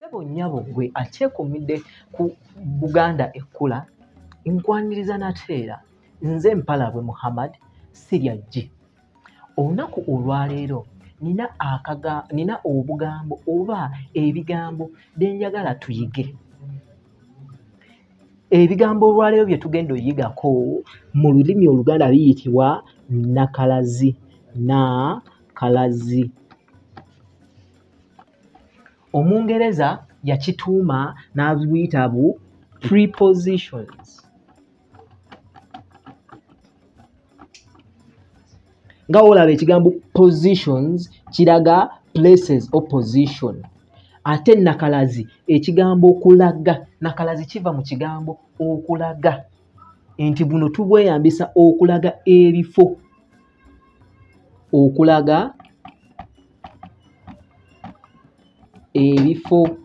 Ssebo nnyabo ggwe akyekumidde ku Buganda Ekkula, nkwaniriza nate era nze Mpalabwe Muhammad Sirya G. Olunaku olwaleero nina obugambo oba ebigambo bye njagala tuyige. Ebigambo olwaleero bye tugenda oyyigako mu lulimi Oluganda biyitibwa nnakalazi, nnakalazi. Omungereza yakituuma n'abuyita bu prepositions. Nga w'olaba ekigambo positions kiraga places or position. Ate nnakalazi ekigambo okulaga, nnakalazi kiva mu kigambo okulaga nti buno tubweyambisa okulaga ebifo, okulaga ebifo.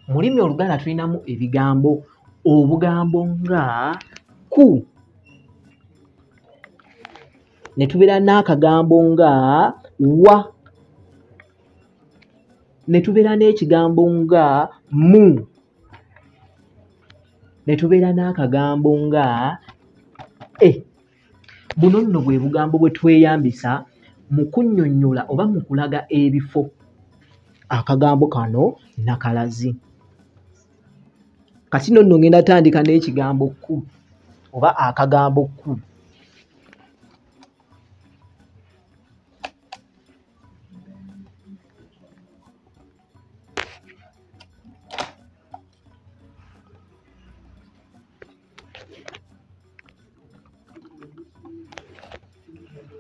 Mu lulimi Oluganda tulinamu ebigambo, obugambo nga ku, ne tubeera n'akagambo nga wa, ne tubeera n'ekigambo nga mu, ne tubeera n'akagambo nga e. Buno nno bwe bugambo bwe tweyambisa mu kunnyonnyola oba mu kulaga ebifo. Akagambo kano nnakalazi. Kati nno ngenda ttandika n'ekigambo ku oba akagambo ku.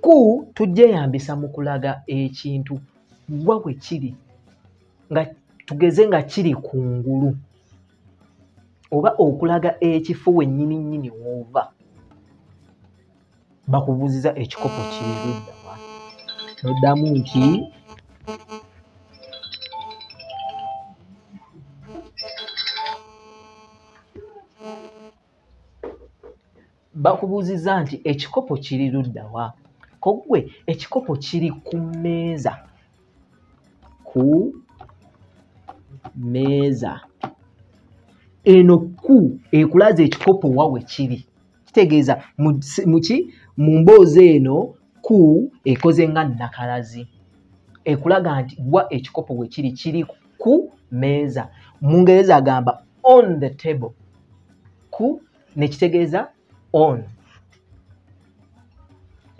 Ku tugyeyambisa mu kulaga ekintu wa we kiri, nga tugeze nga kiri kungulu oba okulaga ekifo wennyini nnyini w'ova. Bakubuuzizza ekikopo kiri ludda wa? N'oddamu nti bakubuuzizza nti ekikopo kiri ludda wa? Ko ggwe ekikopo kiri ku mmeeza, ku mmeeza. Eno ku ekulaza ekikopo wa we kiri. Kitegeeza mu mboozi eno ku ekoze nga nnakalazi. Ekulaga nti wa ekikopo we kiri, kiri ku mmeeza. Mu Mungereza agamba on the table. Ku ne kitegeeza on.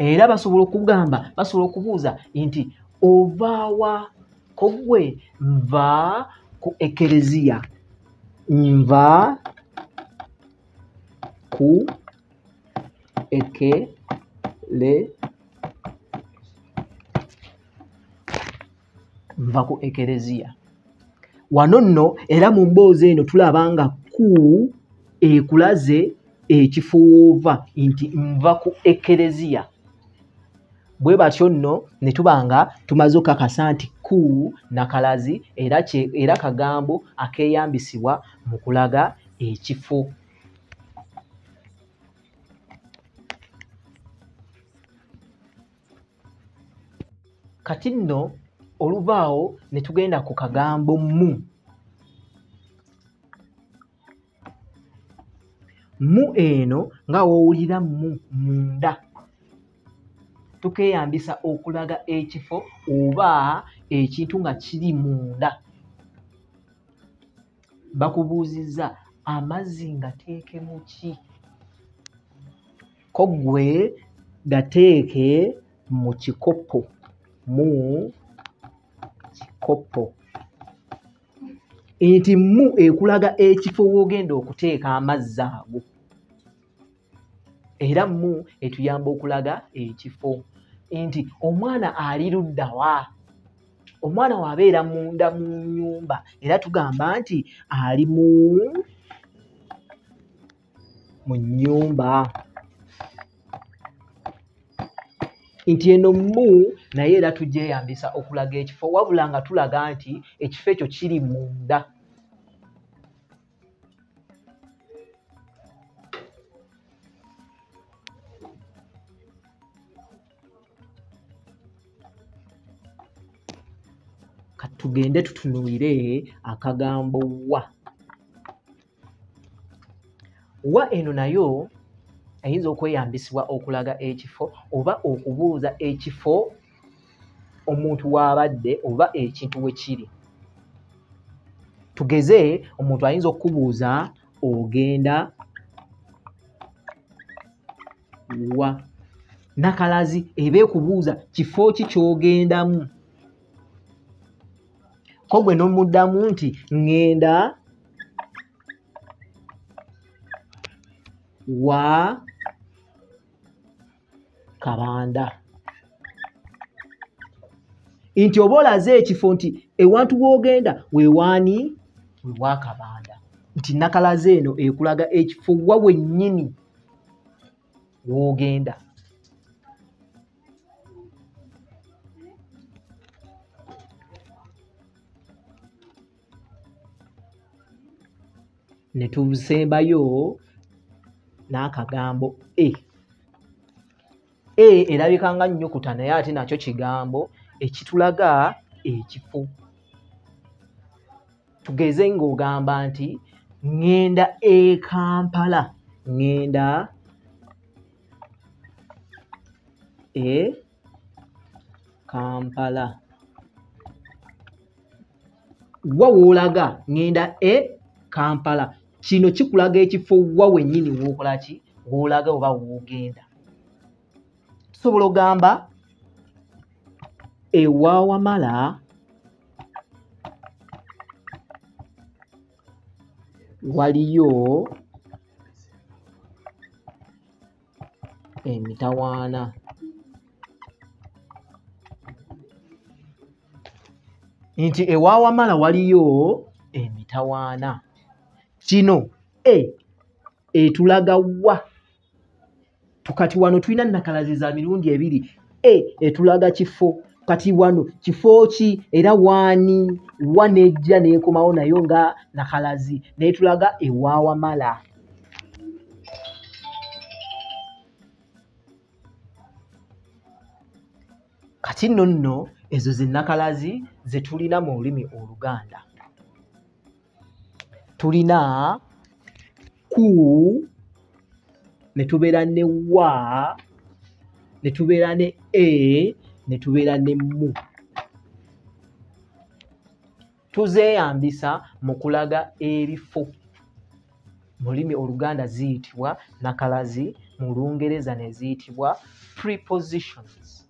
Era basobola okugamba, basobola okubuuza nti ova wa? Ko ggwe nva ku Ekereziya, nva ku nva ku Ekereziya. Wano nno era mu mboozi eno tulaba nga ku ekulaze ekifo w'ova nti nva ku Ekereziya. Bwe batyo nno ne tuba nga tumaze okkakasa nti ku nnakalazi era kagambo akeeyambisibwa mu kulaga ekifo. Kati nno oluva awo ne tugenda ku kagambo mu. Mu eno nga w'owulira mu munda. Tukeeyambisa okulaga ekifo oba ekintu nga kiri munda. Bakubuuzizza amazzi ngateeke mu ki? Ko ggwe gateeke mu kikopo, mu kikopo. Nti mu ekulaga ekifo w'ogenda okuteeka amazzi ago. Era mu etuyamba okulaga ekifo nti omwana ali ludda wa? Omwana bw'abeera munda mu nnyumba era tugamba nti ali mu nnyumba. Nti eno mu naye era tugyeyambisa okulaga ekifo wabula nga tulaga nti ekifo ekyo kiri munda. Tugende tutunuulire akagambo wa. Wa eno nayo eyinza okweyambisibwa okulaga ekifo oba okubuuza ekifo omuntu w'abadde oba ekintu we kiri. Tugeze omuntu ayinza okukubuuza ogenda wa. Nakalazi eba ekubuuza kifo ki ky'ogendamu. Ko gwe n'omuddamu nti ŋŋenda wa Kabanda. Nti oba olaze ekifo nti ewantu w'ogenda wewaani wewa Kabanda. Nti nakalazi eno ekulaga ekifo wa wennyini w'ogenda. Ne tusembayo n'akagambo e. E erabika nga nnyukuta naye ate nakyo kigambo ekitulaga ekifo. Tugeze ng'ogamba nti ŋŋenda e Kampala, ŋŋenda e Kampala. Wa w'olaga ŋŋenda e Kampala. Kino kikulaga ekifo wa wennyini w'okola ki, w'olaga oba w'ogenda. Tusobola ogamba ewa Wamala waliyo emitawaana. Nti ewa Wamala waliyo emitawaana. Kino e etulaga wa. Kati wano tulina nakalazi za mirundi ebiri. E etulaga kifo. Kati wano kifo ki era waani, wa nejja n'ekomawo nayo nga nakalazi n'etulaga ewa Wamala. Kati nno nno ezo ze nakalazi ze tulina mu lulimi Oluganda. Tulina ku, ne tubeera ne wa, ne tubeera ne e, ne tubeera ne mu. Tuzeeyambisa mu kulaga ebifo. Mu lulimi Oluganda ziyitibwa nakalazi, mu Lungereza ne ziyitibwa prepositions.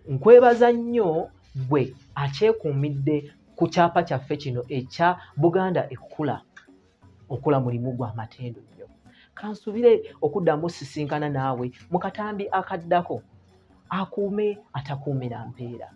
Nkwebaza nnyo gwe akyekuumidde ku kyapa kyaffe kino ekya Buganda Ekkula. Okola mulimu gwa matendo nnyo. Kansubire okuddamu sisinkana naawe mu katambi akaddako. Akuume atakuumira mpeera.